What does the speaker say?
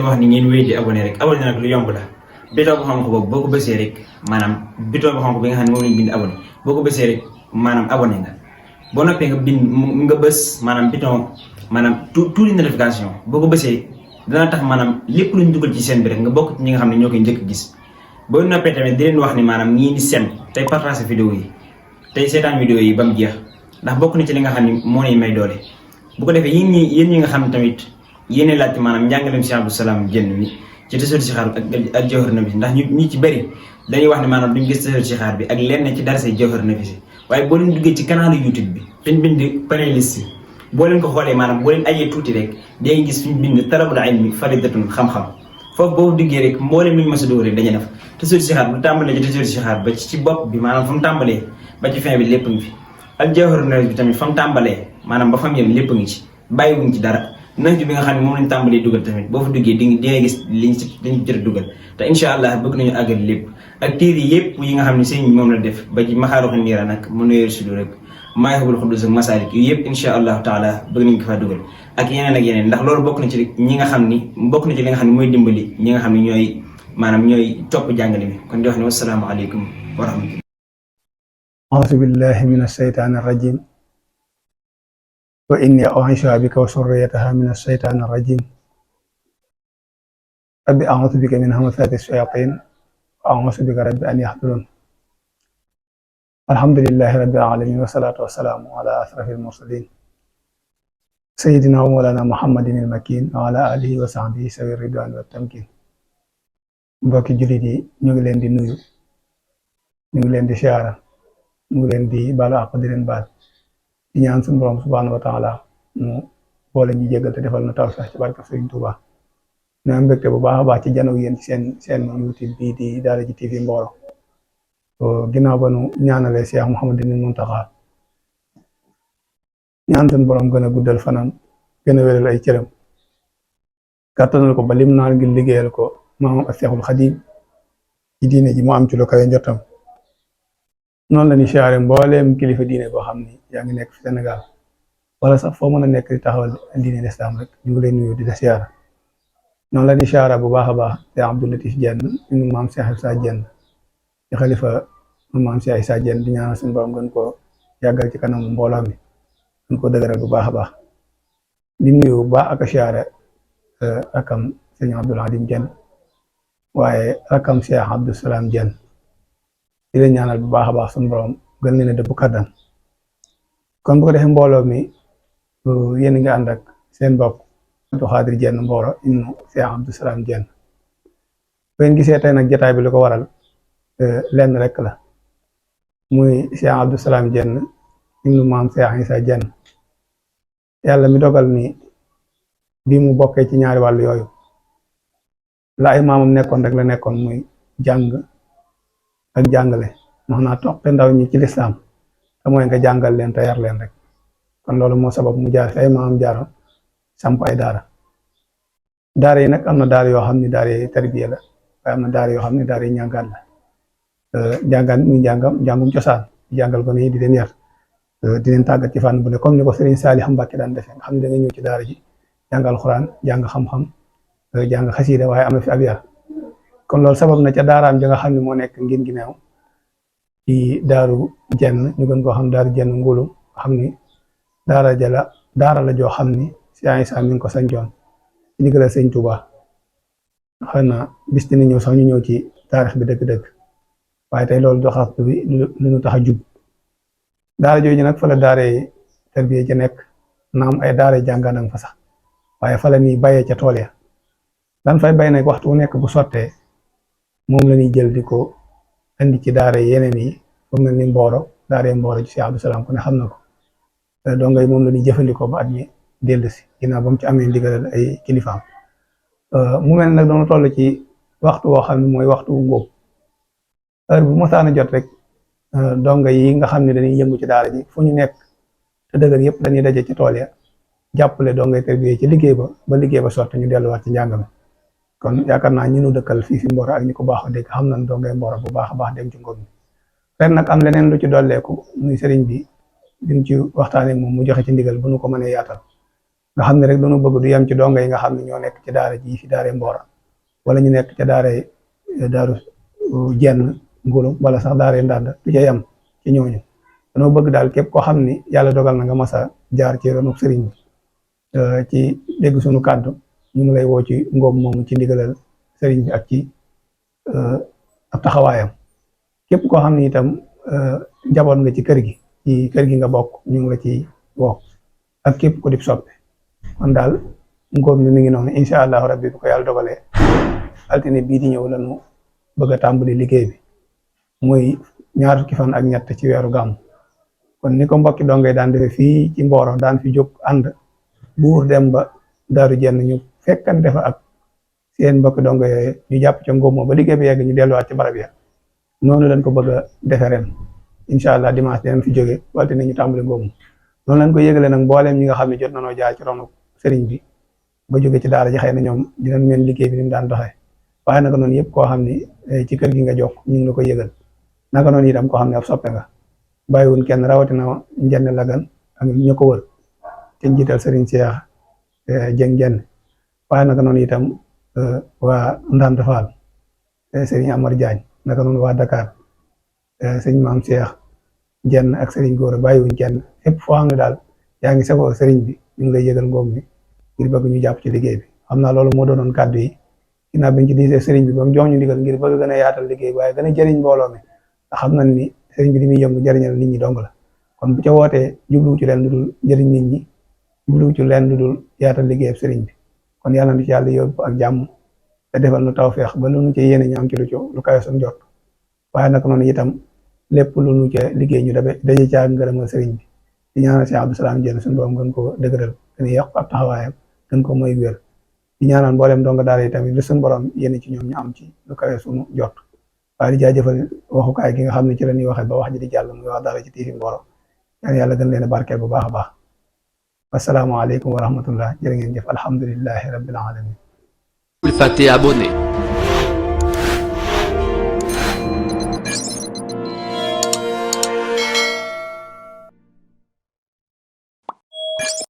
leen wax ni ngeen wéy di abonné rek abonné nag lu yomb la bouton bu xonk boobu boo ko bësee rek maanaam bouton bu xonk bi nga xam ne moom lañ bind abonné boo ko bësee rek maanaam abonné nga boo noppee nga bind nga bës maanaam bouton maanaam tout les notification boo ko bësee dana tax maanaam lépp luñ dugal ci seen bi rek nga bokk ci ñi nga xam ne ñoo koy njëkk gis boo noppee tamit di leen wax ni maanaam ñii di seen tey partager vidéo yi tey seetaan vidéo yi ba mu jeex ndax bokk na ci li nga xam ne moo lay may doole bu ko defee yéen ñi nga xam ne tamit yéene laajte maanaam njàngaleem Cheikh Abdou Salam Diène mi ci tasawur si xaar ak jawhar nafis ndax ñu ci bëri dañuy wax ne maanaam duñ gis tasawur si xaar bi ak lenn ci darasay jawhar nafis waaye boo leen duggee ci canal YouTube bi fiñ bind playlist yi boo leen ko xoolee maanaam boo leen ajee tuuti rek day gis fiñ bind talabul ilmi faridatun xam-xam foofu boobu duggee rek mbooleem lu ñu mës a dóor rek dañuy def tasawur si xaar bu tàmbalee ci tasawur si xaar ba ci bopp bi maanaam fa mu tàmbalee ba ci fin bi lépp ngi fi ak jawhar nafis bi tamit fa mu tàmbalee maanaam ba fa mu yem lépp ngi ci bàyyiwuñ ci dara nañ bi nga xam ne moom lañ tàmbalee dugal tamit boo fa duggee di nga gis liñ jot a dugal te incha allah bëgg nañu àggal lépp ak téere yëpp yi nga xam ne sëñ moom la def ba ci maxaaruxu niira nag mu nuyeer sudu rek maayxabul xuddus ak masaalik yu yëpp incha allahu taala bëgg nañ ko faa dugal ak yeneen ndax loolu bokk na ci ñi nga xam ni bokk na ci li nga xam ne mooy dimbali ñi nga xam ne ñooy maanaam ñooy topp jàngale mi kon di wax ne wassalaamu aleykum wa rahmatullah. auzu billahi min ashaytaani rajim wa inni u'iizuha bika wa zurriyyataha mina shaytaani rajiim rabbi a'uuzu bika min hamazaati shayaatiin wa a'uuzu bika rabbi an yahduruun alhamdulillahi rabbil aalamiin wa salaatu wa salaamu ala ashrafil mursaliin sayyidinaa wa mawlaanaa muhammadin al-makiin wa ala aalihi wa sahbihi sawi ridwaani wa tamkiin mbokki jullit yi ñu ngi leen di nuyu ñu ngi leen di siyaara ñu ngi leen di baalu àq di leen baal di ñaan suñu borom subhaanahu wa taala mu boole ñu jégal te defal na tawfeex ci barke Sëriñ Tuuba ñu am mbégte bu baax a baax ci janoog yéen ci seen YouTube bii di Daara J TV Mboro ginnaaw ba nu ñaanalee Cheikh Mouhamadou Mountakha ñaan suñu borom gën a guddal fanam gën a wéral ay cëram kàttanal ko ba lim naan ngir liggéeyal ko maamam ak Cheikhul Xadim ci diine ji mu am ci lu kawe njottam noonu la ñuy siyaare mbooleem kilifa diine boo xam ni yaa ngi nekk fi Sénégal wala sax foo mën a nekk di taxawal diine l'islam rek ñu ngi lay nuyu di la siyaara noonu la ñuy siyaara bu baax a baax te Abdou Latif Diène ñu maam Cheikh Issa Diène di xalifa maam Cheikh Issa Diène di ñaanal suñu borom gën koo yàggal ci kanam mbooloo mi gën koo dëgëral bu baax a baax di nuyu bu baax ak a siyaare rakam sëñ Abdoul Hadim Diène waaye rakam Cheikh Abdou Salam Diène di leen ñaanal bu baax a baax suñu borom gën leen a dëpp kàttan kon bu ko defee mbooloo mi yéen nga ànd ak seen bopp Abdou Khadir Diène Mboro ibnu Cheikh Abdou Salam Diène bu ngeen gisee tey nag jotaay bi lu ko waral lenn rek la muy Cheikh Abdou Salam Diène ibnu maam Cheikh Issa Diène yàlla mi dogal ni bi mu bokkee ci ñaari wàll yooyu la ay maamam nekkoon rek la nekkoon muy jàng ak jàngale maanaam toqe ndaw ñi ci lislaam te mooy nga jàngal leen te yar leen rek kon loolu moo sabab mu jaar fi ay maamam jaaroon samp ay daara yi nag am na daara yoo xam ne daara yi tarbiya la waaye am na daara yoo xam ne daara yi ñàngaan la jàngaan muy njàngum cosaan jàngal ko ne di leen yar di leen tàggat ci fànn bu ne comme ni ko Serigne Saliou Mbacké daan defee nga xam ne da nga ñëw ci daara ji jàngal xuraan jàng xam-xam jàng xasiida waaye am na fi ab yar kon loolu sabab na ca daaraam ja nga xam ne moo nekk ngin gi neew ci Daaru Jenn ñu gën koo xam Daaru Jenn Ngulum xam ni daara la joo xam ni Cheikh Issa mi ngi ko sañcoon ci ndigal Sëñ Tuuba xëy na bis dina ñëw sax ñu ñëw ci taarix bi dëgg-dëgg waaye tey loolu doxas bi lu ñu tax a jub daara jooju nag fa la daaree tarbiya ca nekk naam ay daara jàngaan fa sax waaye fa la ñuy bayee ca tool ya lan fay bay nag waxtu wu nekk bu sottee moom la ñuy jël di ko andi ci daara yeneen yi fu mel ni Mboro daara Mboro ci Cheikh Abdou Salam ku ne xam na ko donc moom la ñuy jëfandikoo ba at mi dellu si ginnaaw ba mu ci amee ndigalal ay kilifaam mu mel nag doon toll ci waxtu woo xam ne mooy waxtu wu ngóob heure bu mosaan a jot rek donga yi nga xam ne dañuy yëngu ci daara ji fu ñu nekk te dëgër yëpp dañuy daje ci tool ya jàppale dongay tarbiya ci liggéey ba liggéey ba sotti ñu delluwaat ci njàng mi kon yaakaar naa ñi nu dëkkal fii fi Mboro ak ñi ko baax a dégg xam nañ dongay Mboro bu baax a baax dem ci ngóob mi ren nag am leneen lu ci dolleeku muy sëriñ bi biñ ci waxtaanee moom mu joxe ci ndigal bu nu ko mënee yaatal nga xam ne rek dañu bëgg du yem ci donga yi nga xam ne ñoo nekk ci daara ji fi daara Mbora wala ñu nekk ca daaru jenn ngulum wala sax daara ndànd du ca yem ci ñooñu dañoo bëgg daal képp koo xam ni yàlla dogal na nga masa jaar ci ronuk sëriñ bi ci dégg sunu kàddu ñu ngi lay woo ci ngóob moomu ci ndigalal sëriñ bi ak ci ab taxawaayam képp koo xam ne itam njaboot nga ci kër gi nga bokk ñu ngi la ci woo ak képp ku di soppe kon daal ngóob mi ngi noonu incha allahu rabbi bu ko yàlla dogalee altine bii di ñëw lañu bëgg a tàmbali liggéey bi muy ñaar fukki fan ak ñett ci weeru gàmm kon ni ko mbokki dongay daan defee fii ci Mboro daan fi jóg ànd buur dem ba daaru jenn ñu fekkante fa ak seen mbokki dongo yooyu ñu jàpp ca ngóob moom ba liggéey bi yegg ñu delluwaat ci barab ya noonu lañ ko bëgg a defee ren incha allah dimanche dinañ fi jóge altine ñu tàmbali ngóob moom noonu lañ ko yëgalee nag mbooleem ñi nga xam ne jot nañoo jaar ci ronu sëriñ bi ba jóge ci daara ji xëy na ñoom dinañ mel liggéey bi ni mu daan doxee waaye naka noonu yëpp koo xam ni ci kër gi nga jokk ñu ngi la ko yëgal naka noonu itam koo xam ne ab soppe nga bàyyiwun kenn rawatina njenn lagan ak ñu ko wër te njiital sëriñ Cheikh Jeng Jenn waaye naka noonu itam waa Ndand Fall sëriñ Amar Diagne naka noonu waa Dakar sëriñ Maam Cheikh Jenn ak sëriñ Góora bàyyiwuñ kenn fépp foo xam ne daal yaa ngi sagoo sëriñ bi ñu ngi lay yëgal ngoom mi ngir bëgg ñu jàpp ci liggéey bi xam naa loolu moo doonoon kàddu yi ginnaaw biñ ci diisee sëriñ bi ba mu jox ñu ndigal ngir bëgg gën a yaatal liggéey bi waaye gën a jëriñ mbooloo mi ndax xam nañ ni sëriñ bi li muy yëngu jëriñal nit ñi dong la kon bu ca wootee jubluwu ci leen lu dul jëriñ nit ñi jubluwu ci leen lu dul yaatal liggéey sëriñ bi kon yàlla na ci yàlla yóbbu ak jàmm te defal nu tawfeex ba lu nu ci yéene ñu am ci lu kawe suñ jot waaye nag noonu itam lépp lu nu ca liggéey ñu daje ca ngërëmal sëriñ bi di ñaanal Cheikh Abdou Salam Diène suñu borom gën ko dëgëral gën a yokk ab taxawaayam gën ko mooy wér di ñaanal mboolem donga daara yi tamit lu suñu borom yéene ci ñoom ñu am ci lu kawe suñu jot waaye di jaajëfal waxukaay gi nga xam ne ci la ñuy waxee ba wax ji di jàll muy wax daara ci TV Mboro ñaan yàlla gën leen a barkeel bu baax a baax asalaamaaleykum wa rahmatullah jërë ngeen jëf alhamdulillahi rabbil alamin bul fàtte abonné